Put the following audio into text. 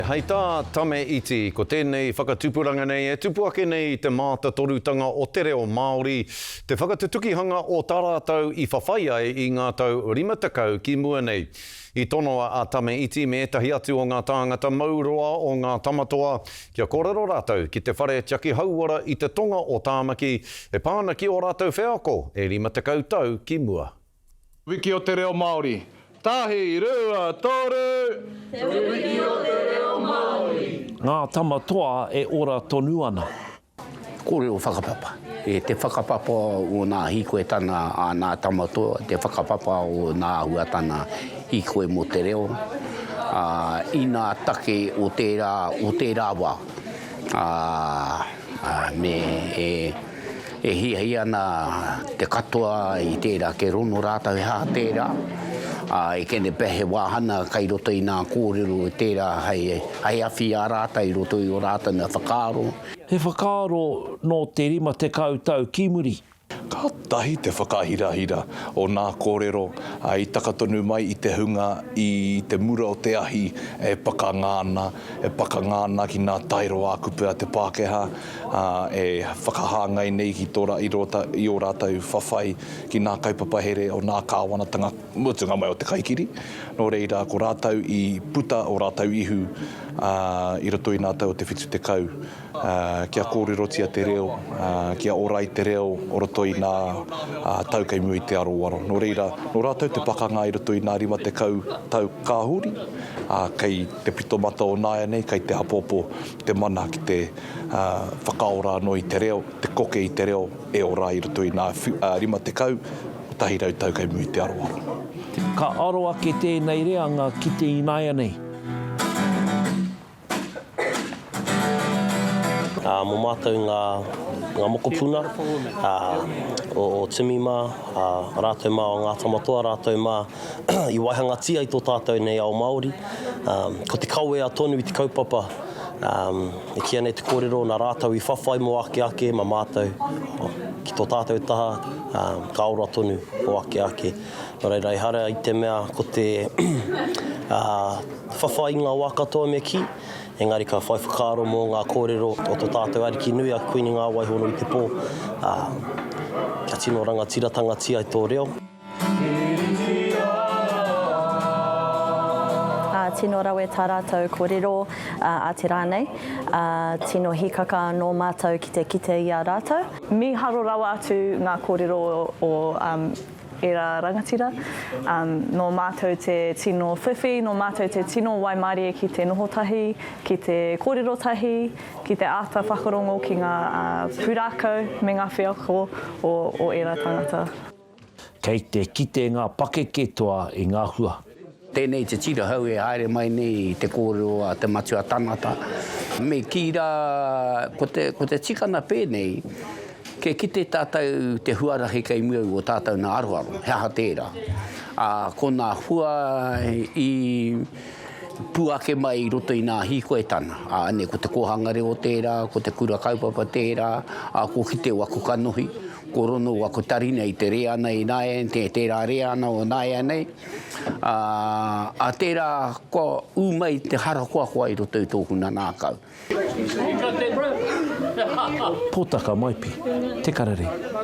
Hei tā Tame Iti, ko tēnei whakatupuranga nei e tupu ake nei i te mātatorutanga o te reo Māori, te whakatutukihanga o tā rātou i whawhai ai i ngā tau 50 ki mua nei. I tonoa a Tame Iti me ētahi atu o ngā tāngata mauroa o Ngā Tamatoa kia kōrero rātou ki te whare tiaki hauora i te tonga o Tāmaki e pā ana ki ō rātou wheako e 50 tau ki mua. Wiki o te Reo Māori. Tahi, rua, toru! Te Wiki o te Reo Māori. Ngā tama toa e ora tonu ana. Kōrero whakapapa. E te whakapapa o nā hīkoetanga a nā tama toa, te whakapapa o nā āhuatanga hīkoi mō te reo, ā, i nā take o tērā, o tērā wā. Ā, me e. E hiahia ana te katoa i tērā ke rono rātou he aha tērā, ā, e kene pea he wāhana kai roto i nā kōrero i tērā hei, hei awhi i a rātou i roto i ō rātou nā whakaaro. He whakaaro nō te 50 tau ki muri. Kātahi te whakahirahira o nā kōrero i taka tonu mai i te hunga i te mura o te ahi e pakanga ana, e pakanga ana ki nā taero ā-kupu a te Pākehā, ā, e whakahāngai nei ki tō rā, i rō, i ō rātou whawhai ki nā kaupapa here o nā kāwanatanga mutunga mai o te kaikiri. Nō reira, ko rātou i puta ō rātou ihu, ā, i roto i nā tau o te 70, ā, kia kōrerotia te reo, ā, kia ora ai te reo o roto i nā, ā, tau kei mua i te aroaro. Nō reira, nō rātou te pakanga i roto i nā 50 tau ka huri, ā, kei te pito mata o nāianei, kei te apoapo te mana ki te whakaora anō i te reo, te koke i te reo e ora ai i roto i ngā 50, 100 tau kei muri i te aroaro. Ka aro ake tēnei reanga ki te ināianei. Ā, mō mātou ngā, ngā mokopuna, ā, o, o Timi mā, ā, rātou mā o Ngā Tamatoa, rātou mā i waihangatia i tō tātou nei ao Māori. Ā, ko te kawea tonu i te kaupapa, ā, e kīia nei te kōrero nā rātou i whawhai mō ake ake mā mātou ki tō tātou taha, ā, ka ora tonu mō ake ake. Nō reira, ehara i te mea ko te, ā, whawhai i ngā wā katoa me kī, engari ka whai whakaaro mō ngā kōrero o tō tātou Ariki nui a Kuini Ngāwaihono i te pō, ā, kia tino rangatiratangatia i tō reo. Ā, tino rawe tā rātou kōrero ā te rā nei, ā, tino hīkaka anō mātou ki te kite i a rātou. Mīharo rawa atu ngā kōrero o ērā rangatira. Nō mātou te tino whiwhi, nō mātou te tino waimarie ki te noho tahi, ki te kōrero tahi, ki te āta whakarongo ki ngā pūrākau me ngā wheako o ērā tangata. Kei te kite ngā pakeke toa i ngā hua. Tēnei te tira hau e haere mai nei i te kōrero a te matua tangata. Me kī rā, ko te, ko te tikanga pēnei, kia kite tātou te huarahi kei mua i ō tātou nā aroaro, he aha tērā? Ā, ko nā hua i puake mai i roto i nā hīkoetana, ā, nei ko te kōhanga reo tērā, ko te kura kaupapa tērā, ā, ko kite waku kanohi, Ko Rono waku tarina i te reana ināianei, tērā reana o nāianei, ā, ā tērā kua ū mai te harakoakoa i roto i tōku nanākau. Potaka Maipi, Te Karere.